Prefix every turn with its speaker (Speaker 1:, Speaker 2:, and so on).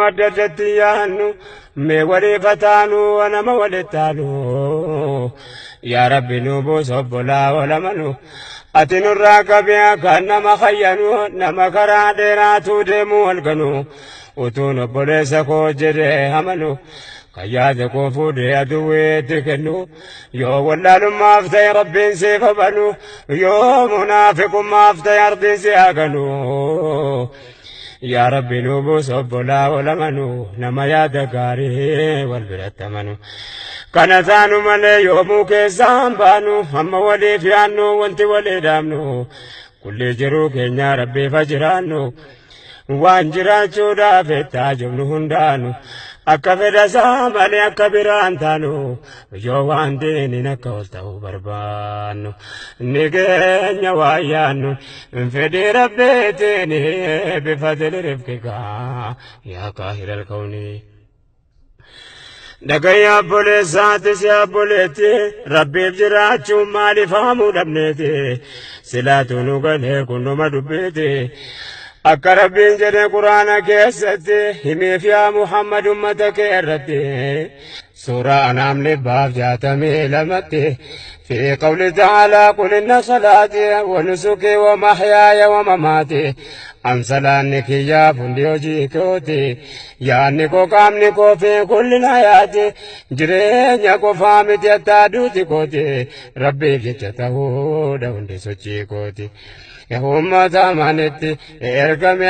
Speaker 1: qabnu adda addatti yaannu mee waliif taanu nama walittaanu. Yaa Rabbi nu buus obbolaa walamanu ati nurraa qabee kan nama fayyanu nama karaa dheeraatu deemu halkanu utuun obboleessa koo jedhee amanu kan yaada koo fuudhee aduweetti kennu yoo wallaalummaaf ta'e Rabbiin siif habanu yoo munaafiqummaaf ta'e ardiin si haganu. Yaa Rabbi nu buus obbolaa walamanu nama yaada gaarii wal biratti amanu. Kana taanu malee yoomuu keessaan baanu amma waliif yaannu wanti walii dhaabnu kulli jiruu keenya Rabbiif jiraannu waan jiraachuudhaaf itti ajabnu hundaanu akka fedha isaa malee akka biraan taanu yoo waan diiniin akka ol ta'uu barbaannu ni keenya waa yaannu fedhii Rabbiitiin bifa rifqikaa yaa qaahiral kawnii. Dhagaya obboleessaatis yaa obboleetti Rabbiif jiraachuun maaliif haamuu dhabneeti silaatu nu galee kunnuma dubbiiti. Akka Rabbiin jedhe Quraana keessatti himiif yaa Muhammad ummata kee irratti suuraa Anaam 162tti في قول تعالى قل إن صلاتي ونسكي ومحياي ومماتي أن صلاني كيا فندي hojii kooti yaanni koo qaamni koo fi kulli hayaati jireenya qofaa miti attaaduuti kooti Rabbiif jecha ta'uudha hundi sochii kooti. Uummata amanetti ergame.